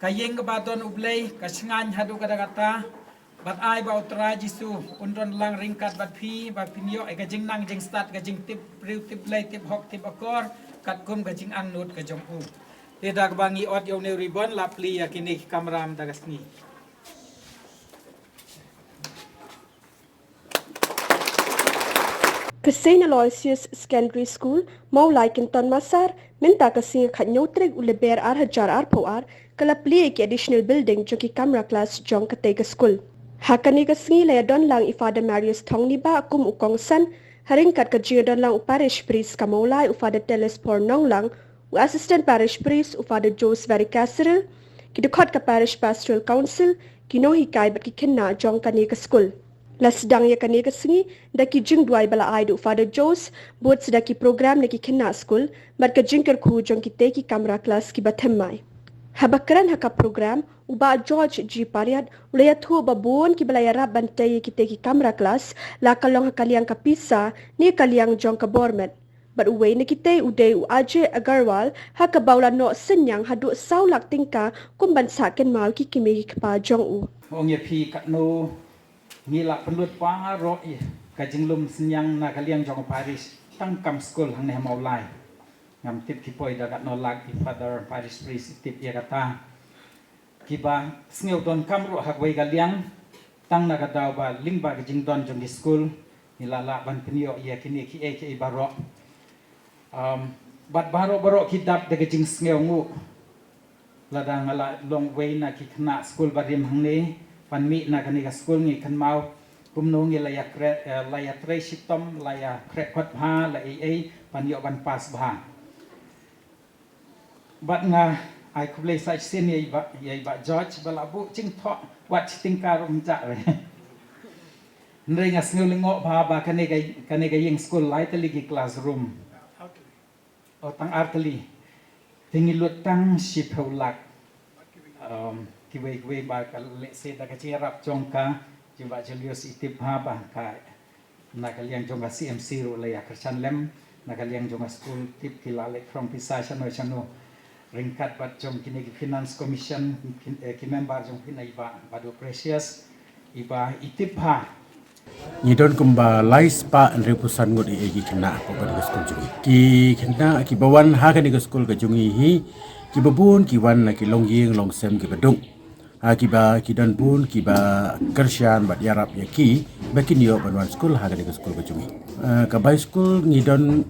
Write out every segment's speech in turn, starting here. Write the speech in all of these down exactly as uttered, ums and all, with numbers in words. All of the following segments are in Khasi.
Ka ïing kaba don U Blei ka shngaiñ haduh katta katta. Bad ai ba U Trai Jisu un don lang ryngkat bad phi, ba phin ïoh ïa ka jingnang jingstad, ka jingtip briew, tip Blei, tip hok, tip akor, katkum ka jingangnud ka jong u. Te da kaba ngi ot ïa une u ribbon, la plie ïa kine ki kamram da ka sngi. Ka Saint Aloysius Secondary School, Mawlai Kinton Massar, mynta ka sngi khathynñiew tarik u Lber ar hajar arphew ar, ka la plie ïa ki additional building jong ki kamra klas jong katei ka skul. Ha kane ka sngi la ïadon lang i Father Marius Thongniba kum u kongsan, ha ryngkat ka jingïadon lang u Parish Priest ka Mawlai u Father Telesphore Nonglang, u Assistant Parish Priest u Father Jose Varicasaril, ki dkhot ka Parish Pastoral Council, ki nonghikai bad ki khynnah jong kane ka skul. La sdang ïa kane ka sngi da ki jingduwai ba la ai da u Father Jose, bud sa da ki program na ki khynnah skul, bad ka jingkyrkhu jong kitei ki kamra klas kiba thymmai. Haba kren ha ka program, u Bah George G Pariat u la ïathuh ba bun kiba la ïarap ban tei ïa kitei ki kamra klas, la ka long ha ka liang ka pisa ne ka liang jong ka bor met. Bad uwei na kitei u dei u Ajay Agarwal, ha kaba u la noh synñiang haduh saw lak tyngka kum ban sah kynmaw ki kmie ki kpa jong u. Ong ïa phi katno ngi la pynlut baroh ïa ka jinglum synñiang na ka liang jong u parish tang kam skul hangne ha Mawlai. Ngam tip ki poi da katno lak, i Father Parish Priest i tip ïa kata. Kiba sngew donkam ruh ha kawei ka liang, tang na ka daw ba lyngba ka jingdon jong ki skul ngi la lah ban pynïoh ïa kine kiei kiei baroh. Um, bad baroh baroh ki dap da ka jingsngew nguh. Lada nga la long uwei na ki khynnah skul barim hangne, ban mih na kane ka skul ngi kynmaw kumno ngi la ïa kre-, eh, la ïatrei shitom, la ïa khreh kot bha, la ei ei ban ïoh ban pass bha. Bad nga ai khublei sa shisien ïa i Bah, ïa i Bah George ba la buh jingthoh wat shi tyngka ruh ym jah re. Hynrei nga sngew lyngngoh bha ba kane ka, kane ka ïing skul lai tylli ki classroom. O, tang ar tylli. Te ngi lut tang shiphew lak. Um, kiwei kiwei ba ka lehse da ka jingïarap jong ka, jong Bah Julius i tip bha ba ka na ka liang jong ka C M C ruh la ïa kyrshan lem, na ka liang jong ka skul tip ki la leit phrong pisa shano shano. Ryngkat bad jong kine ki Finance Commission, ki, eh, ki member jong phi na i Bah Badu Precious, i ba i tip bha. Ngi don kumba lai spah hynriewphew san ngut ïa ki khynnah hapoh kane ka skul jong ngi. Ki khynnah kiba wan ha kane ka skul ka jong ngi hi, kiba bun ki wan na ki longïing longsem kiba duk. Ha kiba ki don bun kiba kyrshan bad ïarap ïa ki ba kin ïoh ban wan skul ha kane ka skul ka jong ngi. Ah, ka bai skul ngi don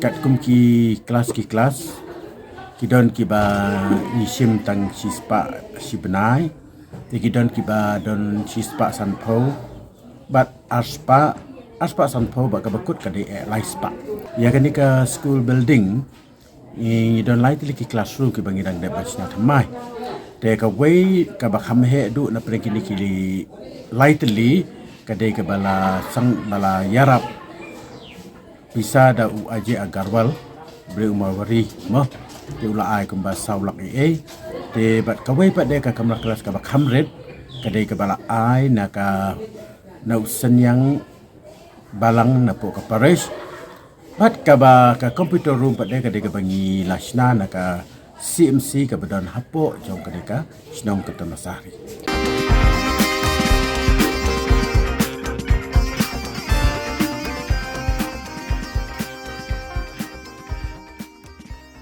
katkum ki klas ki klas, ki don kiba ngi shim tang shispah shi bnai, te ki don kiba don shispah sanphew bad arspah, arspah sanphew bad kaba kut ka dei, eh, laispah. Ïa kane ka school building ngi don lai tylli ki classroom kiba ngi dang dep ban shna thymmai. Te kawei kaba kham heh duh na pdeng kine ki lai tylli ka dei kaba la sang ba la ïarap pisa da u Ajay Agarwal, briew u Marwari mo. Te u la ai kumba saw lak ei ei. Te bad kawei pat de ka kamra klas kaba kham rit ka dei kaba la ai na ka, na u synñiang balang napoh ka parish. Bad kaba ka computer room pat de ka dei kaba ngi la shna na ka C M C kaba don hapoh jong ka dei ka shnong Kynton Massar hi.